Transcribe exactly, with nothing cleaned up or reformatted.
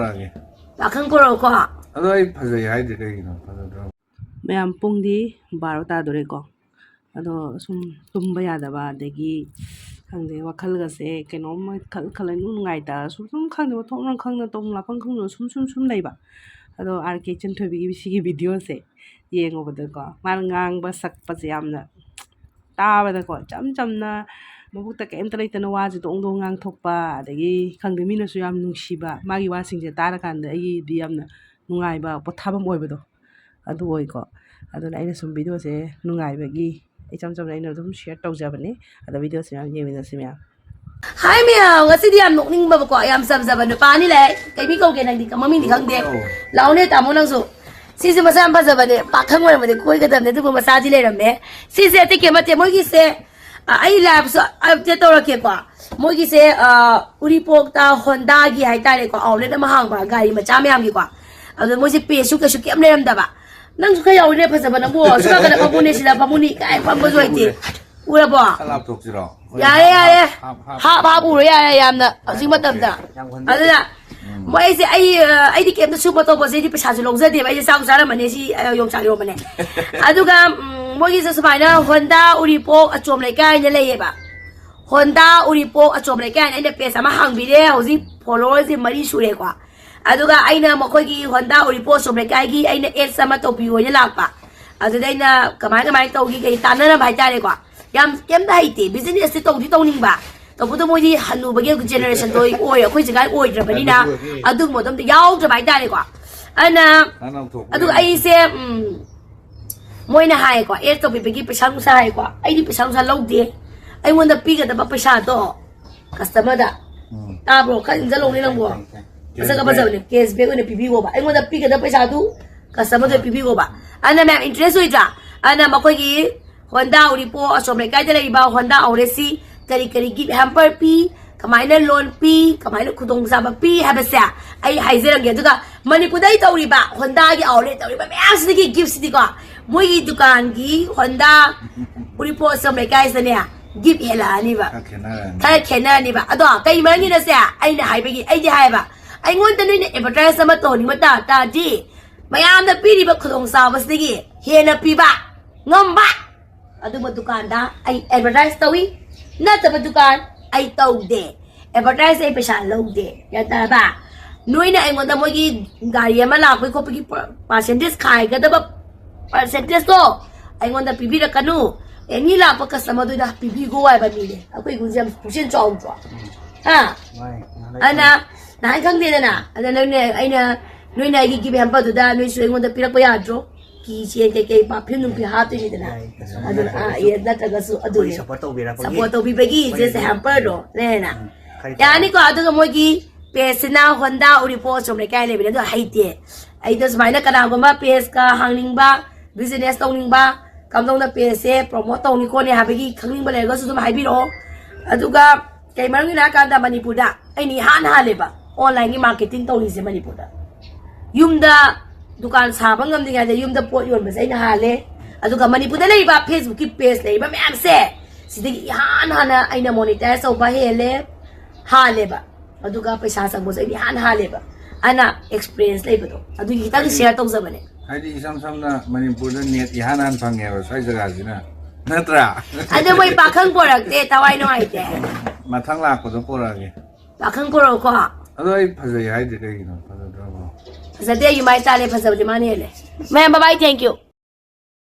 ꯇꯧꯔꯛꯑꯒꯦ꯫ ꯄꯥꯈꯪ ꯀꯣꯔꯧꯀꯣ꯫ ꯑꯗꯣ ꯑꯩ ꯐꯖꯩ ꯍꯥꯏꯗꯦ, ꯀꯩꯒꯤꯅꯣ ꯐꯖꯗ꯭ꯔꯣ? ꯃꯌꯥꯝ, ꯄꯨꯡꯗꯤ ꯕꯥꯔꯣ ꯇꯥꯗꯣꯔꯦꯀꯣ꯫ ꯑꯗꯣ ꯁꯨꯝ ꯇꯨꯝꯕ ꯌꯥꯗꯕ, ꯑꯗꯒꯤ ꯈꯪꯗꯦ, ꯋꯥꯈꯜꯒꯁꯦ ꯀꯩꯅꯣꯝ ꯈꯜ ꯈꯜꯂ ꯏꯅꯨꯡ ꯅꯨꯡꯉꯥꯏꯇ, ꯁꯨꯝ ꯁꯨꯝ ꯈꯪꯗꯦ, ꯃꯊꯣꯡ ꯃꯔꯝ ꯈꯪꯗ, ꯇꯧꯐꯝ ꯂꯥꯛꯐꯝ ꯈꯪꯗꯅ ꯁꯨꯝ ꯁꯨꯝ ꯁꯨꯝ ꯂꯩꯕ꯫ ꯑꯗꯣ ꯑꯥꯔ ꯀꯦ ꯏꯆꯟꯊꯣꯏꯕꯤꯒꯤ ꯁꯤꯒꯤ ꯚꯤꯗꯤꯑꯣꯁꯦ ꯌꯦꯡꯉꯨꯕꯗꯀꯣ, ꯃꯥꯅ ꯉꯥꯡꯕ ꯁꯛꯄꯁꯦ ꯌꯥꯝꯅ ꯇꯥꯕꯗꯀꯣ, ꯏꯆꯝ ꯆꯝꯅ, ꯃꯕꯨꯛꯇ ꯀꯩꯝꯇ ꯂꯩꯇꯅ ꯋꯥꯁꯦ ꯗꯣꯡ ꯗꯣꯡ ꯉꯥꯡꯊꯣꯛꯄ, ꯑꯗꯒꯤ ꯈꯪꯗꯦ, ꯃꯤꯅꯁꯨ ꯌꯥꯝ ꯅꯨꯡꯁꯤꯕ, ꯃꯥꯒꯤ ꯋꯥꯁꯤꯡꯁꯦ ꯇꯥꯔꯀꯥꯟꯗ ꯑꯩꯒꯤꯗꯤ ꯌꯥꯝꯅ ꯅꯨꯡꯉꯥꯏꯕ, ꯄꯣꯊꯥꯐꯝ ꯑꯣꯏꯕꯗꯣ ꯑꯗꯨ ꯑꯣꯏꯀꯣ꯫ ꯑꯗꯨꯅ ꯑꯩꯅ ꯁꯨꯝ ꯚꯤꯗꯤꯑꯣꯁꯦ ꯅꯨꯡꯉꯥꯏꯕꯒꯤ ꯏꯆꯝ ꯆꯝꯅ ꯑꯩꯅ ꯑꯗꯨꯝ ꯁꯤꯌꯔ ꯇꯧꯖꯕꯅꯤ꯫ ꯑꯗꯣ ꯚꯤꯗꯤꯑꯣꯁꯦ ꯃꯌꯥꯝ ꯌꯦꯡꯃꯤꯟꯅꯁꯤ ꯃꯌꯥꯝ꯫ ꯍꯥꯏ ꯃꯌꯥꯝ, ꯉꯁꯤꯗꯤ ꯌꯥꯝ ꯅꯣꯛꯅꯤꯡꯕꯕꯀꯣ, ꯌꯥꯝ ꯆꯝꯖꯕ ꯅꯨꯄꯥꯅꯤ ꯂꯩ꯫ ꯀꯩ ꯃꯤ ꯀꯧꯒꯦ ꯅꯪꯗꯤ? ꯃꯃꯤꯡꯗꯤ ꯈꯪꯗꯦ꯫ ꯂꯥꯎꯅꯦ ꯇꯥꯃꯣ ꯅꯪꯁꯨ꯫ ꯁꯤꯁꯦ ꯃꯁꯥ ꯌꯥꯝ ꯐꯖꯕꯅꯦ, ꯄꯥꯈꯪ ꯑꯣꯏꯔꯝꯕꯗꯤ ꯀꯣꯏꯒꯗꯕꯅꯦ, ꯑꯗꯨꯕꯨ ꯃꯆꯥꯗꯤ ꯂꯩꯔꯝꯃꯦ꯫ ꯁꯤꯁꯦ ꯑꯇꯩ ꯀꯩꯝ ꯅꯠꯇꯦ, ꯃꯣꯏꯒꯤꯁꯦ, ꯑ, ꯑꯩ ꯂꯥꯏꯐꯁꯨ ꯑꯞꯗꯦꯠ ꯇꯧꯔꯛꯀꯦꯀꯣ꯫ ꯃꯣꯏꯒꯤꯁꯦ, ꯑ, ꯎꯔꯤꯄꯣꯛꯇ ꯍꯣꯟꯗꯥꯒꯤ ꯍꯥꯏꯇꯥꯔꯦꯀꯣ, ꯑꯥꯎꯠꯂꯦꯠ ꯑꯃ ꯍꯥꯡꯕ ꯒꯥꯔꯤ ꯃꯆꯥ ꯃꯌꯥꯝꯒꯤꯀꯣ꯫ ꯑꯗꯣ ꯃꯣꯏꯁꯦ ꯄꯦꯖꯁꯨ ꯀꯩꯁꯨ ꯀꯩꯝ ꯂꯩꯔꯝꯗꯕ꯫ ꯅꯪꯁꯨ ꯈꯔ ꯌꯥꯎꯔꯤꯅꯦ ꯐꯖꯕ ꯅꯪꯕꯨ꯫ ꯁꯣꯝ ꯅꯥꯀꯟꯗ ꯐꯝꯃꯨꯅꯦ, ꯁꯤꯗ ꯐꯝꯃꯨꯅꯤ ꯀꯥꯏ ꯐꯝꯕꯁꯨ ꯍꯩꯇꯦ꯫ ꯎꯔꯕꯣ? ꯈꯔ ꯂꯥꯞꯊꯣꯛꯁꯤꯔꯣ? ꯌꯥꯔꯦ, ꯌꯥꯔꯦ꯫ Half, half. ꯍꯥꯞ, ꯍꯥꯞ ꯎꯔꯣ, ꯌꯥꯔꯦ, ꯌꯥꯝꯅ ꯍꯧꯖꯤꯛ ꯃꯇꯝꯗ꯫ ꯌꯥꯝ ꯍꯟꯗꯦ꯫ ꯑꯗꯨꯅ ꯎꯝ. ꯃꯣꯏ ꯑꯩꯁꯦ, ꯑꯩ, ꯑ, ꯑꯩꯗꯤ ꯀꯩꯝꯇ ꯁꯨꯕ ꯇꯧꯕꯁꯦ ꯑꯩꯗꯤ ꯄꯩꯁꯥꯁꯨ ꯂꯧꯖꯗꯦꯕ꯫ ꯑꯩꯁꯦ ꯆꯥꯛ ꯆꯥꯔꯝꯃꯅꯤ ꯁꯤ, ꯑ, ꯌꯣꯡꯆꯥꯛ ꯏꯔꯣꯝꯕꯅꯦ꯫ ꯑꯗꯨꯒ, ꯎꯝ, ꯃꯣꯏꯒꯤꯁꯦ ꯁꯨꯃꯥꯏꯅ ꯍꯣꯟꯗꯥ ꯎꯔꯤꯄꯣꯛ ꯑꯆꯣꯝ ꯂꯩꯀꯥꯏ ꯍꯥꯏꯅ ꯂꯩꯌꯦꯕ꯫ ꯍꯣꯟꯗꯥ ꯎꯔꯤꯄꯣꯛ ꯑꯆꯣꯝ ꯂꯩꯀꯥꯏ ꯍꯥꯏꯅ ꯑꯩꯅ ꯄꯦꯖ ꯑꯃ ꯍꯥꯡꯕꯤꯔꯦ꯫ ꯍꯧꯖꯤꯛ ꯐꯣꯂꯣꯋꯔꯁꯦ ꯃꯔꯤ ꯁꯨꯔꯦꯀꯣ꯫ ꯑꯗꯨꯒ ꯑꯩꯅ ꯃꯈꯣꯏꯒꯤ ꯍꯣꯟꯗꯥ ꯎꯔꯤꯄꯣꯛ ꯑꯆꯣꯝ ꯂꯩꯀꯥꯏꯒꯤ ꯑꯩꯅ ꯑꯦꯗꯁ ꯑꯃ ꯇꯧꯕꯤꯌꯨ ꯍꯥꯏꯅ ꯂꯥꯛꯄ꯫ ꯑꯗꯨꯗ ꯑꯩꯅ ꯀꯃꯥꯏ, ꯀꯃꯥꯏꯅ ꯇꯧꯒꯦ ꯀꯩ ꯇꯥꯟꯅꯔꯝꯕ ꯍꯥꯏꯇꯥꯔꯦꯀꯣ꯫ ꯌꯥꯝ ꯀꯩꯝꯇ ꯍꯩꯇꯦ, ꯕꯤꯖꯤꯅꯦꯁꯇꯤ ꯇꯧꯗꯤ ꯇꯧꯅꯤꯡꯕ, ꯇꯧꯕꯗ ꯃꯣꯏꯗꯤ ꯍꯟꯅꯨꯕꯒꯤ ꯖꯦꯅꯦꯔꯦꯁꯟꯗꯣ ꯑꯣꯏ, ꯑꯩꯈꯣꯏ ꯖꯒꯥ ꯑꯣꯏꯗ꯭ꯔꯕꯅꯤꯅ ꯑꯗꯨꯒ ꯑꯗꯨꯝꯕ ꯑꯝꯇ ꯌꯥꯎꯗ꯭ꯔꯕ ꯍꯥꯏꯇꯥꯔꯦꯀꯣ꯫ ꯑꯗꯨꯅ, ꯅꯪꯅ ꯊꯣꯛꯄ ꯑꯗꯨꯒ ꯌꯥꯏ꯫ ꯑꯩꯁꯦ, ꯎꯝ, ꯃꯣꯏꯅ ꯍꯥꯏꯌꯦꯀꯣ, ꯑꯦꯗ ꯇꯧꯕꯤꯕꯒꯤ ꯄꯩꯁꯥ ꯅꯨꯡꯁꯥ ꯍꯥꯏꯀꯣ, ꯑꯩꯗꯤ ꯄꯩꯁꯥ ꯅꯨꯡꯁꯥ ꯂꯧꯗꯦ꯫ ꯑꯩꯉꯣꯟꯗ ꯄꯤꯒꯗꯕ ꯄꯩꯁꯥꯗꯣ ꯀꯁꯇꯃꯔꯗ, ꯎꯝ. ꯇꯥꯕ꯭ꯔꯣ? ꯈꯔ ꯏꯟꯖꯜꯂꯧꯅꯦ ꯅꯪꯕꯣ꯫ ꯈꯪ, ꯈꯪ. ꯐꯖꯕ, ꯐꯖꯕꯅꯦ, ꯀꯦꯁꯕꯦꯛ ꯑꯣꯏꯅ ꯄꯤꯕꯤꯒꯣꯕ, ꯑꯩꯉꯣꯟꯗ ꯄꯤꯒꯗꯕ ꯄꯩꯁꯥꯗꯨ ꯀꯁꯇꯃꯔꯗ ꯄꯤꯕꯤꯒꯣꯕ꯫ ꯑꯗꯨꯅ ꯃꯌꯥꯝ ꯏꯟꯇꯔꯦꯁ ꯑꯣꯏꯗ꯭ꯔꯥ? ꯑꯗꯨꯅ ꯃꯈꯣꯏꯒꯤ ꯍꯣꯟꯗꯥ ꯎꯔꯤꯄꯣꯛ ꯑꯆꯣꯝ ꯂꯩꯀꯥꯏꯗ ꯂꯩꯔꯤꯕ ꯍꯣꯟꯗꯥ ꯑꯥꯎꯠꯂꯦꯠꯁꯤ ꯀꯔꯤ ꯀꯔꯤ ꯒꯤꯐ ꯍꯦꯝꯄꯔ ꯄꯤ, ꯀꯃꯥꯏꯅ ꯂꯣꯟ ꯄꯤ, ꯀꯃꯥꯏꯅ ꯈꯨꯗꯣꯡꯆꯥꯕ ꯄꯤ ꯍꯥꯏꯕꯁꯦ ꯑꯩ ꯍꯥꯏꯖꯔꯝꯒꯦ꯫ ꯑꯗꯨꯒ ꯃꯅꯤꯄꯨꯔꯗ ꯇꯧꯔꯤꯕ ꯍꯣꯟꯗꯥꯒꯤ ꯑꯥꯎꯠꯂꯦꯠ ꯇꯧꯔꯤꯕ ꯃꯌꯥꯝꯁꯤꯗꯒꯤ ꯒꯤꯐꯁꯤꯗꯤꯀꯣ, ꯃꯣꯏꯒꯤ ꯗꯨꯀꯥꯟꯒꯤ ꯍꯣꯟꯗꯥ ꯎꯔꯤꯄꯣꯛ ꯑꯆꯣꯝ ꯂꯩꯀꯥꯏꯁꯤꯗꯅꯦ ꯒꯤꯐ ꯍꯦꯜꯂꯛꯑꯅꯤꯕ꯫ ꯈꯔ ꯈꯦꯠꯅꯔꯅꯤ꯫ ꯈꯔ ꯈꯦꯠꯅꯔꯅꯤꯕ꯫ ꯑꯗꯣ ꯀꯩ ꯃꯔꯝꯒꯤꯅꯣꯁꯦ ꯑꯩꯅ ꯍꯥꯏꯕꯒꯤ, ꯑꯩꯗꯤ ꯍꯥꯏꯌꯦꯕ, ꯑꯩꯉꯣꯟꯗ ꯅꯣꯏꯅ ꯑꯦꯗꯚꯔꯇꯥꯏꯁ ꯑꯃ ꯇꯧꯍꯟꯅꯤꯡꯕ ꯇꯥ ꯇꯥꯔꯗꯤ, ꯃꯌꯥꯝꯅ ꯄꯤꯔꯤꯕ ꯈꯨꯗꯣꯡꯆꯥꯕꯁꯤꯗꯒꯤ ꯍꯦꯟꯅ ꯄꯤꯕ ꯉꯝꯕ ꯑꯗꯨꯝꯕ ꯗꯨꯀꯥꯟꯗ ꯑꯩ ꯑꯦꯗꯚꯔꯇꯥꯏꯁ ꯇꯧꯏ, ꯅꯠꯇꯕ ꯗꯨꯀꯥꯟ ꯑꯩ ꯇꯧꯗꯦ꯫ ꯑꯦꯗꯚꯔꯇꯥꯏꯁ ꯑꯩ ꯄꯩꯁꯥ ꯂꯧꯗꯦ, ꯒ꯭ꯌꯥꯟ ꯇꯥꯔꯕ? ꯅꯣꯏꯅ ꯑꯩꯉꯣꯟꯗ ꯃꯣꯏꯒꯤ ꯒꯥꯔꯤ ꯑꯃ ꯂꯥꯛꯄꯒꯤ ꯈꯣꯠꯄꯒꯤ ꯄꯥꯔꯁꯦꯟꯇꯦꯖ ꯈꯥꯏꯒꯗꯕ ꯄꯥꯔꯁꯦꯟꯇꯦꯖꯇꯣ ꯑꯩꯉꯣꯟꯗ ꯄꯤꯕꯤꯔꯛꯀꯅꯨ꯫ ꯑꯦꯅꯤ ꯂꯥꯛꯄ ꯀꯁꯇꯃꯔꯗꯨꯗ ꯄꯤꯕꯤꯒꯣ ꯍꯥꯏꯕ ꯃꯤꯅꯦ꯫ ꯑꯩꯈꯣꯏ ꯏꯒꯨꯁꯦ ꯌꯥꯝ ꯄꯨꯛꯆꯦꯜ ꯆꯥꯎꯗ꯭ꯔꯣ? ꯍꯥ? ꯑꯗꯨꯅ ꯅꯍꯥꯟ ꯈꯪꯗꯦꯗꯅ, ꯑꯗ ꯅꯪꯅ, ꯑꯩꯅ, ꯅꯣꯏꯅ ꯑꯩꯒꯤ ꯒꯤꯐ ꯍꯦꯝꯄꯔꯗꯨꯗ ꯅꯣꯏꯁꯨ ꯑꯩꯉꯣꯟꯗ ꯄꯤꯔꯛꯄ ꯌꯥꯗ꯭ꯔꯣ? ꯀꯤ ꯆꯦꯟ ꯀꯩꯀꯩ ꯄꯔꯐ꯭ꯌꯨꯝ ꯅꯨꯡꯐꯤ ꯍꯥꯞꯇꯣꯏꯅꯤꯗꯅ꯫ ꯌꯥꯏ, ꯀꯁꯇꯃꯔ ꯑꯗꯨꯅ, ꯑꯥ, ꯅꯠꯇ꯭ꯔꯒꯁꯨ ꯑꯦ, ꯅꯠꯇ꯭ꯔꯒꯁꯨ ꯑꯩꯈꯣꯏ ꯑꯗꯨꯅꯦ꯫ ꯁꯞꯄꯣꯔꯠ ꯇꯧꯕꯤꯔꯛꯄꯒꯤ ꯁꯞꯄꯣꯔꯠ ꯇꯧꯕꯤꯕꯒꯤ ꯑꯩꯈꯣꯏ ꯖꯦꯁꯦ ꯍꯦꯝꯄꯔꯗꯣ ꯂꯩꯔꯦꯅ꯫ ꯎꯝ, ꯈꯔ ꯌꯥꯅꯤꯀꯣ? ꯑꯗꯨꯒ ꯃꯣꯏꯒꯤ ꯄꯦꯖꯁꯤꯅ ꯍꯣꯟꯗꯥ ꯎꯔꯤꯄꯣꯛ ꯑꯁꯣꯝ ꯂꯩꯀꯥꯏ ꯂꯩꯕꯅꯦ, ꯑꯗꯣ ꯍꯩꯇꯦ꯫ ꯑꯩꯗꯣ ꯁꯨꯃꯥꯏꯅ ꯀꯅꯥꯒꯨꯝꯕ ꯄꯦꯖꯀ ꯍꯥꯡꯅꯤꯡꯕ, ꯕꯤꯖꯤꯅꯦꯁ ꯇꯧꯅꯤꯡꯕ, ꯀꯝꯗꯧꯅ ꯄꯦꯖꯁꯦ ꯄ꯭ꯔꯣꯃꯣꯠ ꯇꯧꯅꯤ ꯈꯣꯠꯅꯤ ꯍꯥꯏꯕꯒꯤ ꯈꯪꯅꯤꯡꯕ ꯂꯩꯔꯒꯁꯨ ꯑꯗꯨꯝ ꯍꯥꯏꯕꯤꯔꯛꯑꯣ꯫ ꯑꯗꯨꯒ ꯀꯩ ꯃꯔꯝꯒꯤꯅꯣ ꯍꯥꯏ ꯀꯥꯟꯗ ꯃꯅꯤꯄꯨꯔꯗ ꯑꯩꯅ ꯏꯍꯥꯟ ꯍꯥꯜꯂꯦꯕ ꯑꯣꯟꯂꯥꯏꯟꯒꯤ ꯃꯥꯔꯀꯦꯇꯤꯡ ꯇꯧꯔꯤꯁꯦ ꯃꯅꯤꯄꯨꯔꯗ꯫ ꯌꯨꯝꯗ ꯗꯨꯀꯥꯟ ꯁꯥꯕ ꯉꯝꯗ꯭ꯔꯤꯉꯩꯗ ꯌꯨꯝꯗ ꯄꯣꯠ ꯌꯣꯟꯕꯁꯦ ꯑꯩꯅ ꯍꯥꯜꯂꯦ꯫ ꯑꯗꯨꯒ ꯃꯅꯤꯄꯨꯔꯗ ꯂꯩꯔꯤꯕ ꯐꯦꯁꯕꯨꯛꯀꯤ ꯄꯦꯖ ꯂꯩꯔꯤꯕ ꯃꯌꯥꯝꯁꯦ, ꯁꯤꯗꯒꯤ ꯏꯍꯥꯟ ꯍꯥꯟꯅ ꯑꯩꯅ ꯃꯣꯅꯤꯇꯥꯏꯁ ꯇꯧꯕ ꯍꯦꯜꯂꯦ, ꯍꯥꯜꯂꯦꯕ꯫ ꯑꯗꯨꯒ ꯄꯩꯁꯥ ꯆꯪꯕꯁꯨ ꯑꯩꯅ ꯏꯍꯥꯟ ꯍꯥꯜꯂꯦꯕ꯫ ꯑꯗꯨꯅ ꯑꯦꯛꯁꯄꯤꯔꯤꯌꯦꯟꯁ ꯂꯩꯕꯗꯣ ꯑꯗꯨꯒꯤ ꯈꯤꯇꯪ ꯍꯥꯏꯗꯤ, ꯁꯤꯌꯔ ꯇꯧꯖꯕꯅꯦ꯫ ꯍꯥꯏꯗꯤ ꯏꯁꯝ ꯁꯝꯅ ꯃꯅꯤꯄꯨꯔꯗ ꯅꯦꯠ ꯏꯍꯥꯟ ꯍꯥꯟ ꯐꯪꯉꯦꯕ ꯁ꯭ꯋꯥꯏ ꯖꯒꯥꯁꯤꯅ, ꯅꯠꯇ꯭ꯔꯥ? ꯑꯗꯣ ꯃꯣꯏ ꯄꯥꯈꯪ ꯄꯣꯔꯛꯇꯦ, ꯊꯋꯥꯏ ꯅꯨꯡꯉꯥꯏꯇꯦ꯫ ꯃꯊꯪ ꯂꯥꯛꯄꯗ ꯄꯣꯔꯛꯑꯒꯦ꯫ ꯄꯥꯈꯪ ꯄꯣꯔꯛꯎꯀꯣ꯫ ꯑꯗꯣ ꯑꯩ ꯐꯖꯩ ꯍꯥꯏꯗꯤ ꯀꯩꯒꯤꯅꯣ? ꯐꯖꯗ꯭ꯔꯕꯣ? ꯐꯖꯗꯦ, ꯌꯨꯝ ꯍꯥꯏ ꯇꯥꯔꯦ, ꯐꯖꯕꯗꯤ ꯃꯥꯅ ꯍꯦꯜꯂꯦ꯫ ꯃꯌꯥꯝ, bye bye, thank you꯫